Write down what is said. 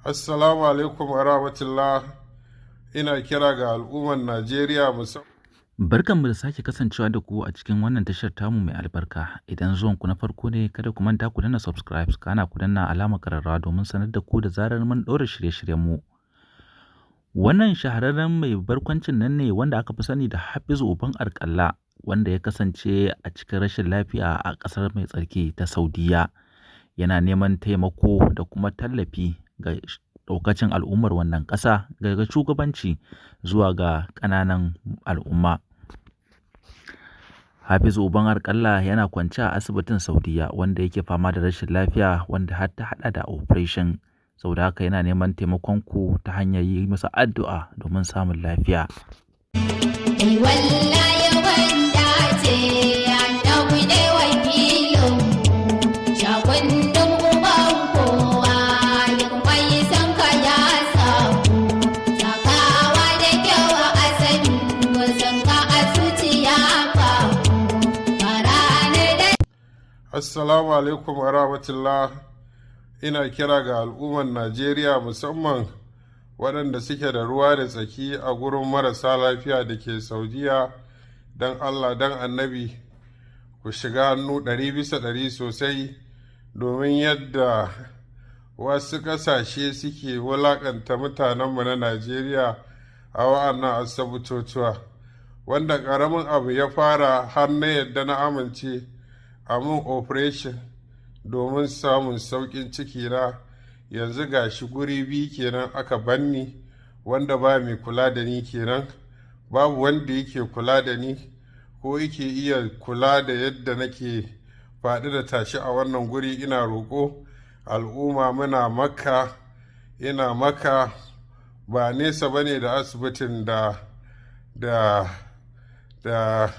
Assalamu alaikum wa rahmatullah. Ina kira ga al'ummar Najeriya musamman. Barkanmu da sake kasancewa da ku a cikin wannan tashar tamu mai albarka. Idan zuwanku na farko ne, kada ku manta ku danna subscribe, kana ku danna alamar kararrawa domin sanar da ku da zarar mun ɗora shirye-shiryenmu. Wannan shahararren mai barkwancin nan ne wanda aka fi sani da Hafizu Uban Arkalla, wanda ya kasance a cikin rashin lafiya a ƙasar mai tsarki ta Saudiyya. Yana neman taimako da kuma tallafi ga ɗaukacin al'ummar wannan ƙasa, daga shugabanci zuwa ga ƙananan al'umma. Hafizu Uban Arkalla yana kwance a asibitin Saudiyya, wanda yake fama da rashin lafiya wanda har ta haɗa da operation. Saboda haka yana neman taimakon ku ta hanyar yi masa addu'a domin samun lafiya. Wallahi wanda ce annabi ne wakilinmu, shakundin uban kowa, duk mai son ka ya samu sakawa da kyau a sani, san ka a zuciya babu a ranar da Assalamu alaikum wa rahmatullah. Ina kira ga al'ummar Najeriya, musamman waɗanda suke da ruwa da tsaki a gurin marasa lafiya da ke Saudiya, don Allah don Annabi ku shiga hannu 100% sosai, domin yadda wasu ƙasashe suke wulaƙanta mutanenmu na Najeriya a wa'annan asibitotuwa, wanda ƙaramin abu ya fara har na yadda na amince a mun operation domin samun sauƙin ciki na. Yanzu ga shi guri biyu kenan aka banni, wanda ba mai kula da ni kenan, babu wanda yake kula da ni ko yake iya kula da yadda nake faɗi da tashi a wannan guri. Ina roƙo al'umma, muna Makka, ina Makka, ba nesa ba ne da asibitin da da da